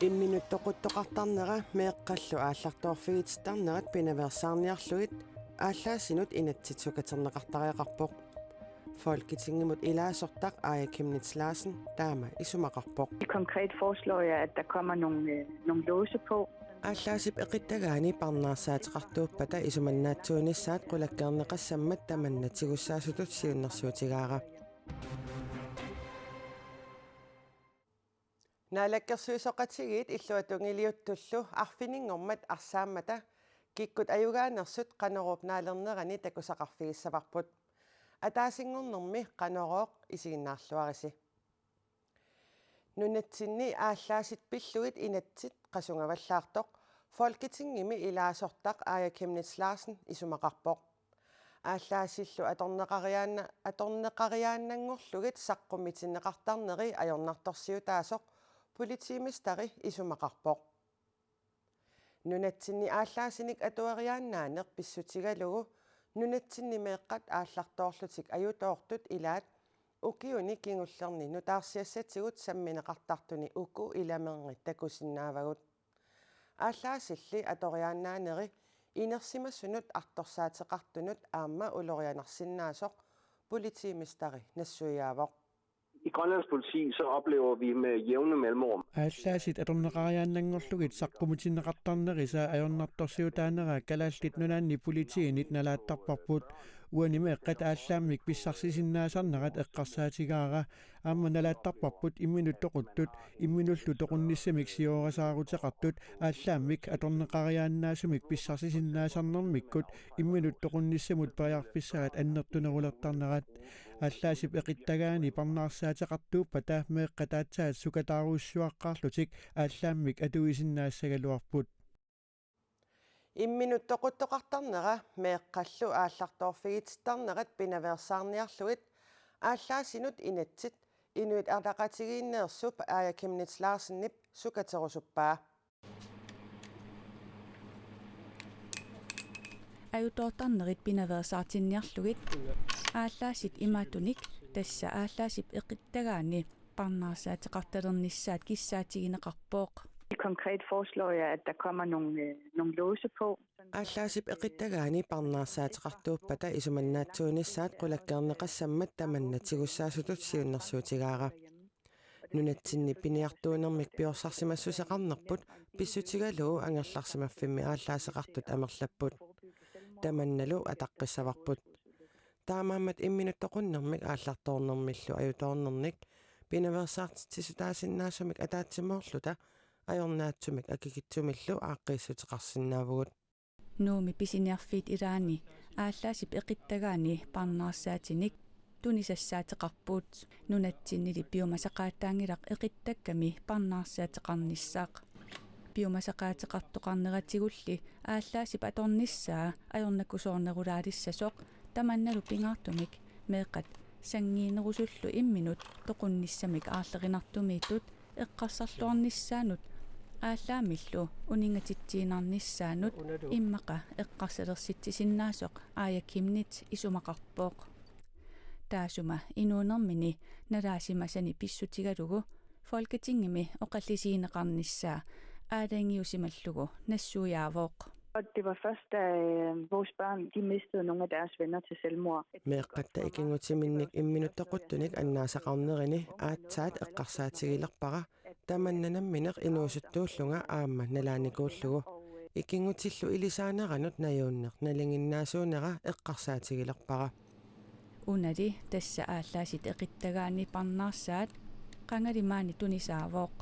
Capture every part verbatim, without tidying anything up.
Imminut toquttoqartarnera meeqqallu aallartoorfigitittarnerat pinaveersaarniarlugit aallaasinut inatsit sukaterneqartariaqarpoq. Folketingimut ilaasortaq Aaja Chemnitz Larsen taama isumaqarpoq. Konkret foreslår jeg, at der kommer nogle, øh, nogle låse på. Aallaasip eqittagaani parnaarsaateqartuuppata isumannaatsuunissaat qulakkeerneqassammat tamanna tigussaasutut siunnersuutigaara. Naalakkersuisooqatigiit illuatungiliuttullu arfininngormat arsaammata kikkut ajugaanersut Qanoruup naalernerani takusaqarfigissavarput. Ataasinngornermi Qanorooq isiginnaarluarisi. Nunatsinni aallaasit pillugit inatsit qasungavallaartoq Folketingimi ilaasortaq Aaja Chemnitz Larsen isumaqarpoq. Aallaasillu atorneqariaanna-, atorneqariaannanngorlugit saqqummitinneqartarneri ajornartorsiutaasoq politimesteri isumaqarpoq. Nunatsinni aallaasinik atueriaannaaneq pissutigalugu nunatsinni meeqqat aallartoorlutik ajutoortut ilaat ukiuni kingullerni nutaarsiassatigut sammineqartartuni uku ilamernit takusinnaavagut. Aallaasilli atoriaannaaneri inersimasunut artorsaateqartunut aamma ulorianarsinnaasoq politimesteri nassuiaavoq. I grønlandsk politi, så oplever vi med jævne mellemrum. Aallaasit atorneqariaannanngorlugit saqqummitinneqartarnerisa ajornartorsiutaanera Kalaallit Nunaanni politiinit nalaattarparput. Uani meeqqat aallaammik pissarsisinnaasarnerat eqqarsaatigaara. Aamma nalaattarparput imminut toquttut, imminullu toqunnissamik sioorarsaaruteqartut aallaammik atorneqariaannaasumik pissarsisinnaasarnermikkut imminut toqunnissamut periarfissaat annertunerulertarnerat. Aallaasip eqittagaani parnaarsaateqartuuppata meeqqat aatsaat sukataarujussuaqqaarlutik aallaammik atuisinnaassagaluarput. Imminut toquttoqartarnera meeqqallu aallartoorfigitittarnerat pinaveersaarniarlugit aallaasinut inatsit Inuit Ataqatigiinneersup Aaja Chemnitz Larsenip sukaterusuppaa. Ajutoortarnerit pinaveersaartinniarlugit aallaasit imaattunik, tassa aallaasip eqittagaani parnaarsaateqartalernissaat kissaatigineqarpoq. Konkret foreslår jeg, at der kommer nogle, øh, nogle låse på. Aallaasip eqittagaani parnaarsaateqartuuppata isumannaatsuunissaat qulakkeerneqassammat tamanna tigussaasutut siunnersuutigaara. Nunatsinni piniartuunermik piorsarsimassuseqarnerput pissutigalugu angerlarsimaffimmi aallaaseqartut amerlapput. Tamannalu ataqqissavarput. Taamaammat imminut toqunnermik aallartoornermillu ajutoornernik pinaveersaartitsissutaasinnaasumik ataatsimoorluta ajornaatsumik akikitsumillu aaqqiissuteqarsinnaavugut. Nuummi pisiniarfiit ilaanni aallaasip eqittagaani parnaarsaatinik tunisassaatteqarput. Nunatsinnili piumasaqaataanngilaq eqittakkami parnaarsaateqarnissaq. Piumasaqaateqartoqarneratigulli aallaasip atornissaa ajornakusoornerulaalissasoq tamannalu pingaartumik meeqqat sanngiinnerusullu imminut toqunnissamik aarlerinartumiittut eqqarsarluarnissaannut aallaammillu uninngatitsiinnarnissaannut immaqa eqqarsalersitsisinnaassoq Aaja Chemnitz isumaqarpoq. Taassuma inuunermini nalaasimasani pissutigalugu Folketingimi oqallisigineqarnissaa aalajangiusimallugu nassuiaavoq. Og det var først, da, øh, vores børn, de mistede nogle af deres venner til selvmord. Meeqqatta ikinngutiminnik imminut toquttunik annaasaqarnerini aatsaat eqqarsaatigilerpara, tamanna nammineq inuusuttuullunga aamma nalaanikuullugu. Ikinngutillu ilisaaneranut najuunneq nalinginnaasuunera eqqarsaatigilerpara. Unali tassa aallaasit eqittagaani parnaarsaat qangali maani tunisaavoq.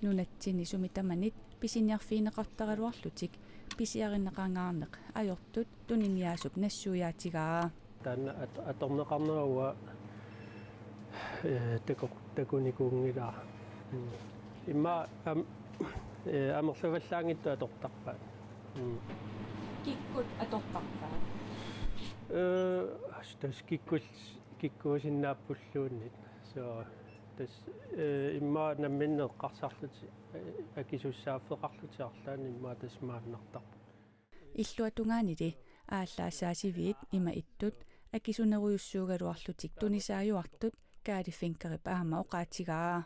Nunatsinni sumi tamanit pisiniarfigineqartaraluarlutik pisiarineqangaarneq ajortut tuniniaasup nassuiaatigaa. Taanna at-, atorneqarnera uanga, eh, taku-, takunikuunngilaa. Mm. Immaqa am-, eh, amerlavallaanngitsut atortarpaat. Mm. Kikkut atortarpaat? Eh, as-, tassa kikkut, kikkuusinnaappulluunniit. Så tassa, eh, immaqa namminneq eqqarsarlutik, eh, akisussaaffeqarlutik arlaanni immaqa tassa maannartarput. Illuatungaanili aallaassaasiviit ima ittut akisunerujussuugaluarlutik tunisaajuartut Kaali Finkerip aamma oqaatigaa.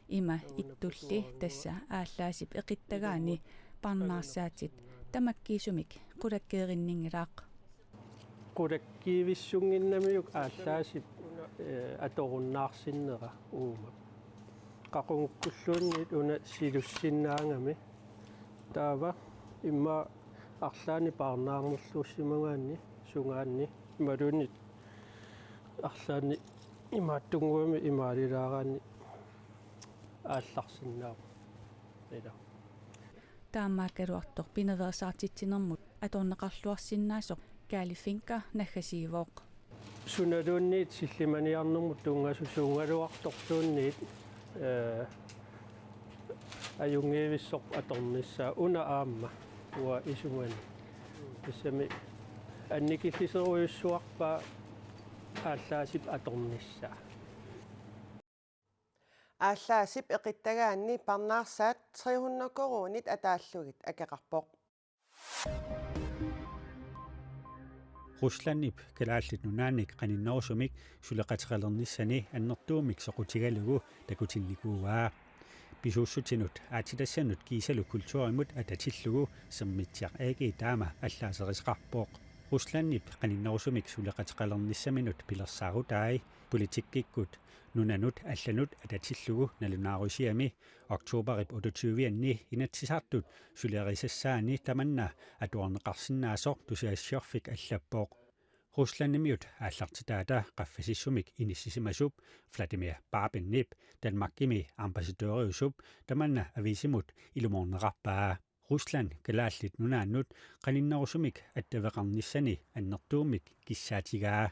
Ima ittulli tassa aallaasip eqittagaani parnaarsaatit tamakkiisumik qulakkeerinninngilaq. Qulakkiivissunnginnamiuk aallaasip, eh, atorunnaarsinnera uuma. Qaqugukkulluunniit una silussinnaagami. Taava immaqa arlaanni parnaarnerluussimagaanni sungaanni imaluunniit arlaanni imaattunnguami imaalilaaraanni aallarsinnaavoq. Ila. Taamaakkaluartoq pinaveersaartitsinermut atorneqarluarsinnaasoq Kaali Finker naggasiivoq. Sunaluunniit sillimaniarnermut tunngasuugaluartorluunniit, eh, ajunngivissoq atornissaa una aamma uanga isumani. Tassami annikilliserujussuarpaa aallaasip atornissaa. Aallaasip eqittagaanni parnaarsaat tre hundrede koruunit ataallugit akeqarpoq. Ruslandip Kalaallit Nunaannik qaninnerusumik suleqateqalernissani annertuumik soqutigalugu takutinnikuuaa. Pisuussutinut aatsitassannut kiisalu kulturimut atatillugu Sermitsiaq A G taama allaaserisaqarpoq. Ruslandip qaninnerusumik suleqateqalernissaminut pilersaarutai politikkikkut nunanut allanut atatillugu nalunaarusiami oktoberip otteogtyve-anni Inatsisartut sulerisassaani tamanna atuarneqarsinnaasoq tusagassiorfik allappoq. Ruslandimiut aallartitaata qaffasissumik inissisimasup Vladimir Babinip Danmarkimi ambassadøriusup tamanna aviisimut ilumoorneqarpaa. Rusland Kalaallit Nunaannut qaninnerusumik attaveqarnissani annertuumik kissaatigaa.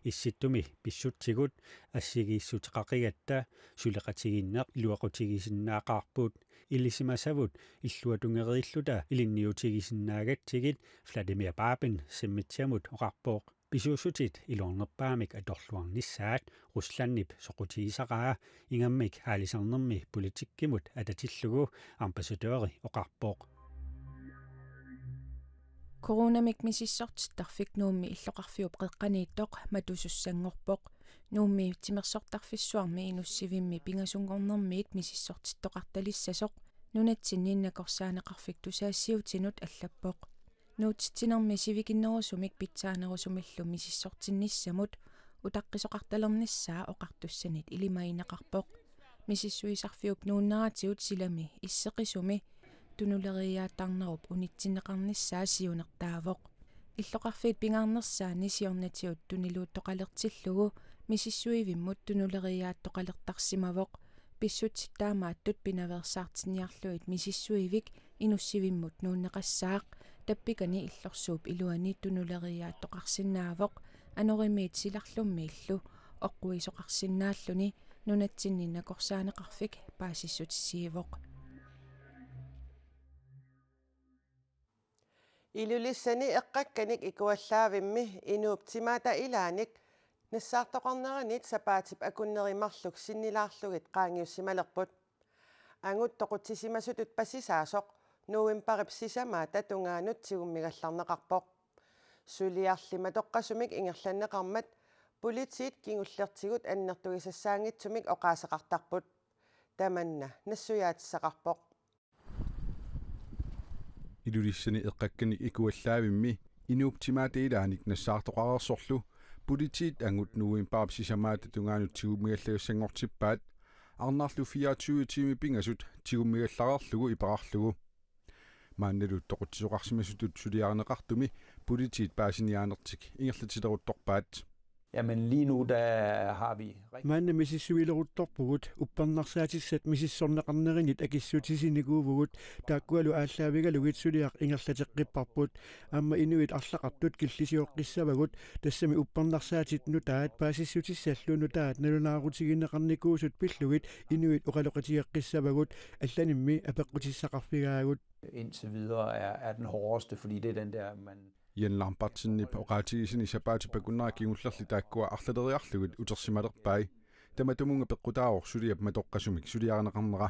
Issittumi pissutsigut assigiissuteqaqigatta suleqatigiinneq iluaqutigisinnaaqaarput, ilisimasavut illuatungeriilluta ilinniutigisinnaagatsigit Vladimir Babin Sermitsiamut oqarpoq. Pisuussutit iluarnerpaamik atorluarnissaat Ruslandip soqutigisaraa ingammik aalisarnermi politikkimut atatillugu ambassadøri oqarpoq. Coronamik misissortittarfik Nuummi illoqarfiup qeqqaniittoq matusussanngorpoq. Nuummi timersortarfissuarmi inussivimmi pingasunngornermiit misissortittoqartalissasoq nunatsinni nakorsaaneqarfik tusagassiutinut allappoq. Nuutitsinermi sivikinnerusumik pitsaanerusumillu misissortinnissamut utaqqisoqartalernissaa oqartussanit ilimagineqarpoq. Misissuisarfiup nuunneratigut silami isseqisumi tunuleriiaattarnerup unitsinneqarnissaa siunertaavoq. Illoqarfiit pingaarnersaanni siornatigut tuniluuttoqalertillugu misissuivimmut tunuleriiaattoqalertarsimavoq. Pissutsit taamaattut pinaveersaartinniarlugit misissuivik inussivimmut nuunneqassaaq, tappikani illorsuup iluani tunuleriiaattoqarsinnaavoq, anorimiit silarlummiillu oqquisoqarsinnaalluni nunatsinni nakorsaaneqarfik paasissutissiivoq. Ilulissani eqqakkanik ikuallaavimmi inuup timaata ilaanik nassaartoqarneranit sapaatip akunneri marluk sinnilaarlugit qaangiussimalerput. Angut toqutsisimasutut pasisaasoq novembarip sisamaata tungaanut tigummigallarneqarpoq. Suliarli matoqqasumik ingerlanneqarmat politiit kingullertigut annertugisassaanngitsumik oqaaseqartarput. Tamanna nassuiaatissaqarpoq. Ilulissani eqqakkanik ikuallaavimmi inuup timaata ilaanik nassaartoqareersorlu politiit angut novembarip sisamaata tungaanut tigummigallagassanngortippaat, arnarlu fireogtyve tiimit pingasut tigummigallareerlugu iperarlugu. Maannalu toqutsisoqarsimasutut suliarineqartumi politiit paasiniaanertik ingerlatileruttorpaat. Jamen lige nu, der har vi rigtig Maanna misissuileruttorpugut, uppernarsaatissat misissorneqarnerinit akissutissinnikuuvugut, taakkualu aallaavigalugit suliaq ingerlateqqipparput. Aamma inuit arlaqartut killisioqqissavagut, tassami uppernarsaatit nutaat paasissutissallu nutaat nalunaarutigineqarnikuusut pillugit inuit oqaloqatigeqqissavagut, allanimmi apeqqutissaqarfigaagut. Indtil videre er, er den hårdeste, fordi det er den der, man Jan Lambertsenip oqaatigisani sapaatip akunnera kingullerli taakkua arlaleriarlugit utersimalerpai. Tamatumunnga peqqutaavoq suliap matoqqasumik suliarineqarnera.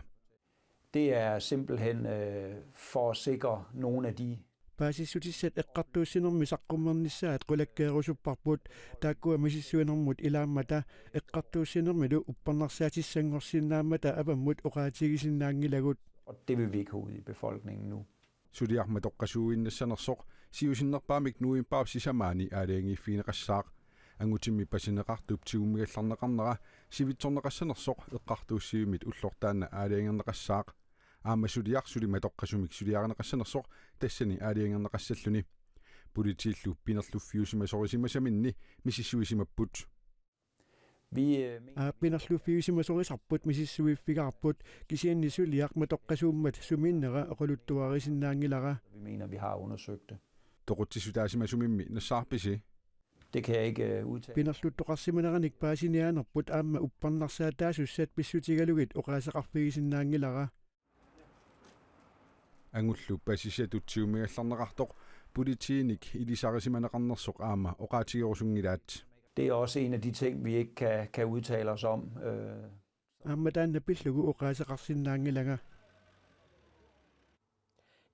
Det er simpelthen øh, for at sikre nogle af de paasissutissat eqqartuussinermi saqqummernissaat qulakkeerusupparput, taakkua misissuinermut ilaammata eqqartuussinermilu uppernarsaatissanngorsinnaammata avammut oqaatigisinnaanngilagut. Og det vil vi ikke have ud i befolkningen nu. Suliaq matoqqasuuinnassanersoq siusinnerpaamik novembarip sisamaani aalajangiiffigineqassaaq. Angutimmi pasineqartup tigummigallarneqarnera sivitsorneqassanersoq eqqartuussivimmit ullortaanna aalajangerneqassaaq. Aamma suliaq suli matoqqasumik suliarineqassanersoq tassani aalajangerneqassalluni. Politiillu pinerluffiusimasorisimasaminni misissuisimapput. Vi øh, mener, Aa, pinerluffiusimasorisarput misissuiffigaarput, kisianni suliaq matoqqasuummat sumiinnera oqaluttuarisinnaanngilara. Vi mener, vi har undersøgt det. Toqutsissutaasimasumimmi nassaarpisi? Det kan jeg ikke øh, udtale. Pinerluttoqarsimaneranik paasiniaanerput aamma uppernarsaataasussat pissutigalugit oqaaseqarfigisinnaanngilara. Angullu pasissatut tigummigallarneqartoq politiinik ilisarisimaneqarnersoq aamma oqaatigerusunngilaat. Det er også en af de ting, vi ikke kan, kan udtale os om. Øh, Aamma taanna pillugu oqaaseqarsinnaanngilanga.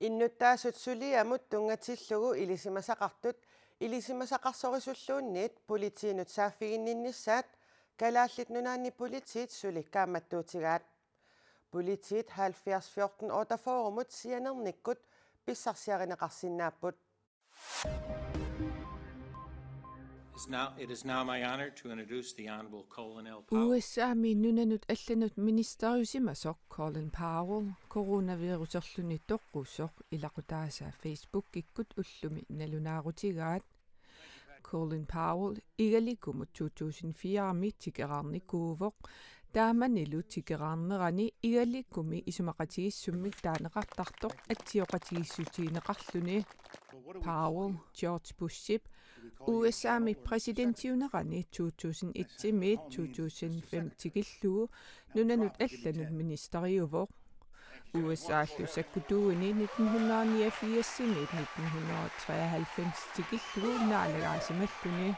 Innuttaasut suliamut tunngatillugu ilisimasaqartut ilisimasaqarsorisulluunniit politiinut saaffiginninnissaat Kalaallit Nunaanni Politiit suli kaammattuutigaat. Politiit halvfjerds fjorten otteogfyrremut sianernikkut pissarsiarineqarsinnaapput. It's now, it is now my honor to introduce the Honorable Colin L. Powell. U S A-mi nunanut allanut ministeriusimasoq Colin Powell coronaviruserluni toqusoq ilaqutaasa Facebookikkut ullumi nalunaarutigaat. Colin Powell Igalikumut to tusind fire-mi tikeraarnikuuvoq. Taamanilu tikeraarnerani Igalikumi isumaqatigiissummik taaneqartartoq atsioqatigiissutigineqarluni. Powell George Buship U S A-mi præsidentiunerani to tusind et-imiit to tusind fem tikillugu nunanut allanut ministeriuvoq. U S A-llu sakkutuuini nitten hundrede niogfirs-imiit nitten hundrede treoghalvfems tikillugu naalagaasimalluni.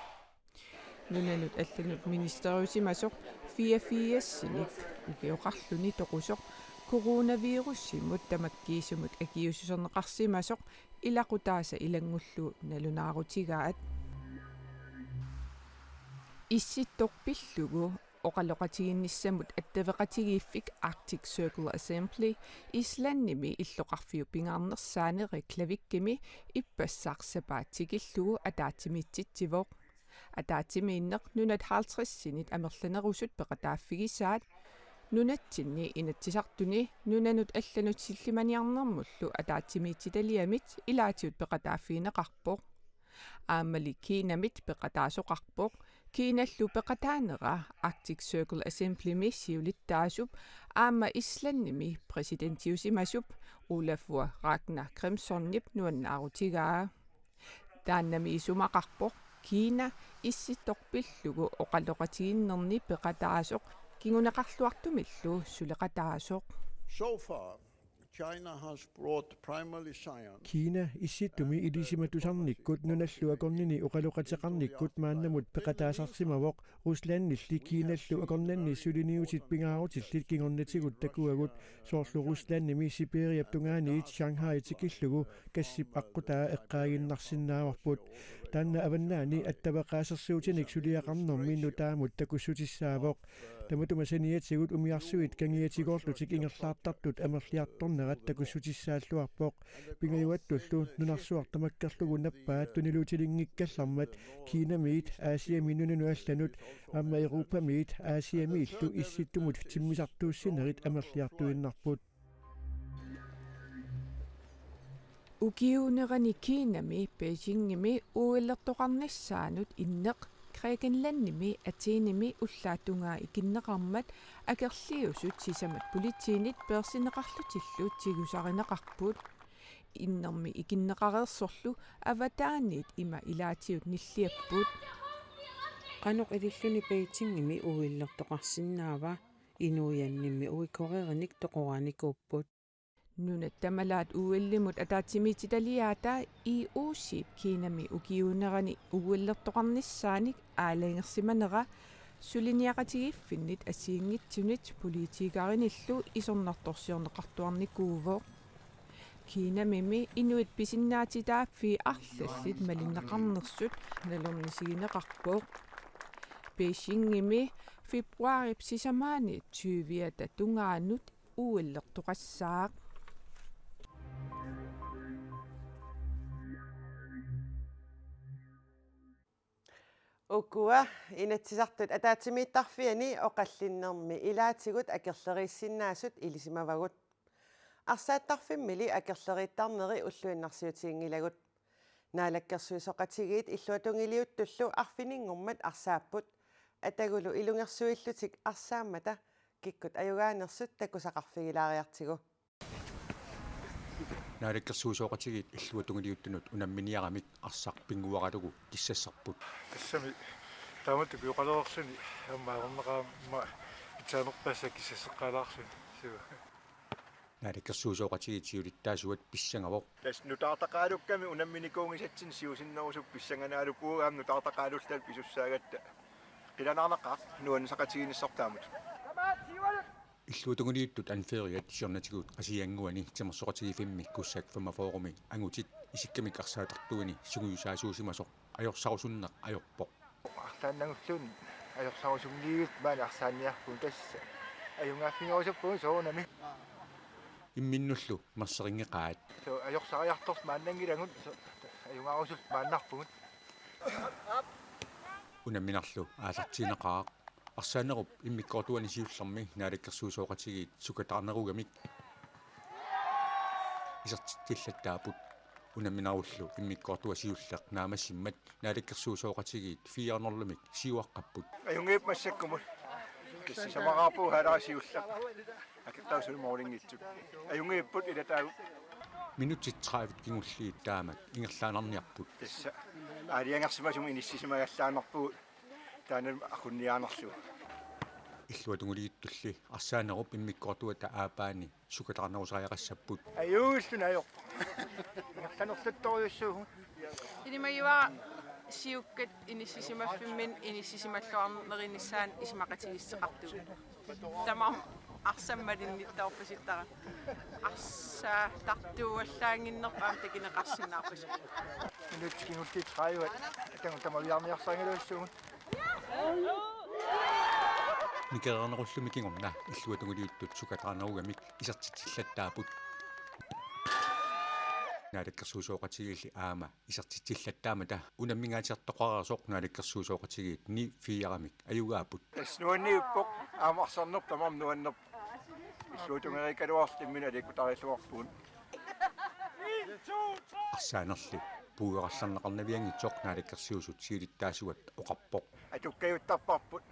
Nunanut allanut ministeriusimasoq fireogfirsinik ukioqarluni toqusoq coronavirusimut tamakkiisumut akiuussuserneqarsimasoq ilaqutaasa ilanngullugu nalunaarutigaat. Issittoq pillugu oqaloqatigiinnissamut attaveqatigiiffik Arctic Circle Assembly Islandimi illoqarfiup pingaarnersaani Reykjavikimi ippassaq sapaat tikillugu ataatsimiititsivoq. Ataatsimiinneq nunat halvtredsinit amerlanerusut peqataaffigisaat nunatsinni Inatsisartuni nunanut allanut sillimaniarnermullu ataatsimiititaliamit ilaatigut peqataaffigineqarpoq. Aammali Kinamit peqataasoqarpoq. Kinallu peqataanera Arctic Circle Assemblymi siulittaasup aamma Islandimi præsidentiusimasup Ólafur Ragnar Grímssonip nuannaarutigaa. Taannami isumaqarpoq Kina issittoq pillugu oqaloqatigiinnerni peqataasoq kinguneqarluartumillu suleqataasoq. So far, China has brought primarily science. Kina issittumi ilisimatusarnikkut nunallu akornanni oqaloqateqarnikkut maannamut peqataasarsimavoq. Ruslandilli Kinallu akornanni suliniutit pingaarutillit kingornatigut takuagut, soorlu Ruslandimi Sibiriap tungaaniit Shanghai tikillugu gassip aqqutaa eqqaaginnarsinnaavarput. Taanna avannaani attaveqaasersuutinik suliaqarnermi nutaamut takussutissaavoq. Tamatuma saniatigut umiarsuit kangiatigoorlutik ingerlaartartut amerliartornerat takussutissaalluarpoq. Pingajuattullu nunarsuaq tamakkerlugu nappaat tuniluutilinngikkallarmat Kinamiit Asiami nunanut allanut aamma Europamiit Asiamiillu issittumut timmisartuussinerit amerliartuinnarput. Ukiuunerani Kinami Beijingimi O L-ertoqarnissaanut inneq Grækenlandimi Athenimi ullaap tungaa ikinneqarmat akerliusut sisamat politiinit peersinneqarlutillu tigusarineqarput. Innermi ikinneqareersorlu avataaniit ima ilaatigut nilliapput. Qanoq ililluni Beijingimi O L-ertoqarsinnaava? Inuiannimmi uikoriinnik toqoraanikuupput. Nunat tamalaat O L-imut ataatsimiititaliaata I O C-p Kinami ukiuunerani O L-ertoqarnissaanik aalajangersimanera suliniaqatigiiffinnit assigiinngitsunit politikerinillu isornartorsiorneqartuarnikuuvoq. Kinamimi inuit pisinnaatitaaffii arlallit malinneqarnersut nalornisigineqarpoq. Beijingimi februaarip sisamaani tyviata tungaanut O L-ertoqassaaq. Ukua Inatsisartut ataatsimiittarfianni oqallinnermi ilaatigut akerleriissinnaasut ilisimavagut. Arsaattarfimmili akerleriittarneri ulluinnarsiutiginngilagut. Naalakkersuisooqatigiit illuatungiliuttullu arfininngormat arsaapput. Atagulu ilungersuillutik arsaammata kikkut ajugaanersut takusaqarfigilaariartigu. Naalakkersuisooqatigiit illuatungiliuttunut unamminiaramik arsaq pinnguaralugu kissassarput. Tassami taamatut ukioqalereerluni aamma ajornaqaaq aamma pitsaanerpaassaaq kissasseqqaalaarluni. Suu. Naalakkersuisooqatigiit siulittaasuat pissangavoq. Tassa nutaartaqaalukkami unamminikuunngisatsinnut siusinnerusukkut pissanganaalupugut aamma nutaartaqaalulluta pisussaagatta. Qilanaarnaqaaq nuannisaqatigiinnissarput taamatut. Illuatungiliuttut Anferiat siornatigut Qasigiannguani timersoqatigiiffimmi Kugsak femogfyrremi angutit isikkamik arsaattartuini sungiusaasuusimasoq ajorsarusunneq ajorpoq. Arlaannangulluunniit ajorsarusunngivippoq maani arsaanniarpugut tassa. Ajugaaffigerusuppugut soorunami. Imminnullu merserinngeqaat. Suu, ajorsariartorluta maannanngilagut, suu, ajugaarusutut maannarpugut. Unamminerlu aallartiinnaqaaq. Arsaanerup immikkoortuani siullermi naalakkersuisooqatigiit sukataarnerugamik isertitsillattaapput. Unamminerullu immikkoortua siulleq naammassimmat naalakkersuisooqatigiit fire nul-imik siuaqqapput. Ajunngippoq massakkumut. Kississamaqaarpugut halaa siulleq. Akertausuni målinngitsut. Ajunngippoq ilataavut. Minutsit tredive kingulliit taamak ingerlaannarniarput. Tassa aalajangersimasumik inissisimagallaannarpugut. Taanna aqunniaannarlugu. Illuatungiliuttulli arsaanerup immikkoortuata aappaani sukataarnerusariaqassapput. Ajuulluni ajorpoq. Ingerlanerluttorujussuuvugut. Ilimagivara siukkat inissisimaffimmini inissisimalluarnerinissaanut isumaqatigiissuteqartugut. Tamarmik arsaq malinnittoorpasittara. Arsaattartuuallaannginnerput aamma takuneqarsinnaarpasi. Minutsit kingulliit tredive. Atagu tamaviaarniarsarigaluassuugut. Nikereernerullumi kingorna illuatungiliuttut sukataarnerugamik isertitsillattaapput. Naalakkersuisooqatigiilli aamma isertitsillattaammata unammingaatsiartoqareersoq naalakkersuisooqatigiit ni fire-mik ajugaapput. Tassa nuanniippoq aamma arsarneq tamarmi nuannerpoq. Illuatungeriikkaluarluta imminut aliikkutarilluarpugut. Arsaanerli puigorallarneqarnavianngitsoq naalakkersuisut siulittaasuat oqarpoq. Atukkajuttarparput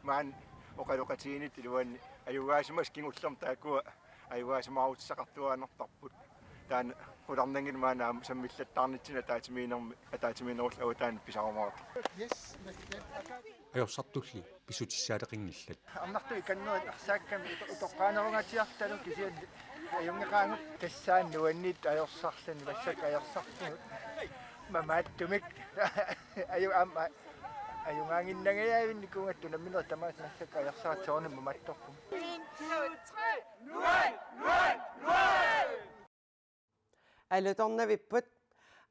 maani oqaloqatigiinnitta iluanni ajugaasimasut kingullermik taakkua ajugaasimaarutissaqartuaannartarput. Taanna qularnanngilaq maani aamma sammillattaarnitsinni ataatsimiinnermi ataatsimiinnerulluta avataani pisarumaartoq. Ajorsartulli pissutissaaleqinngillat. Arnartut ikannerit arsaakkami uto-, utoqqaanerungaatsiartalu kisianni ajunngeqaagut. Tassaana nuanniit ajorsarluni massakkut ajorsarpugut. Mamaattumik. Aju-, aamma ajugaannginnangajaavinnikuugatta unamminerit tamaasa massakkut ajorsaratta soorunami mamaattorpugut. Alutornavipput.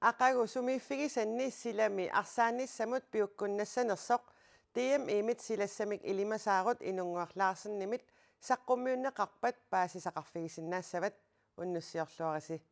Aqagu sumiiffigisanni silami arsaannissamut piukkunnassanersoq D M I-mit silassamik ilimasaarut Inunnguaq Larsenimit saqqummiunneqarpat paasisaqarfigisinnaassavat. Unnussiorluarisi.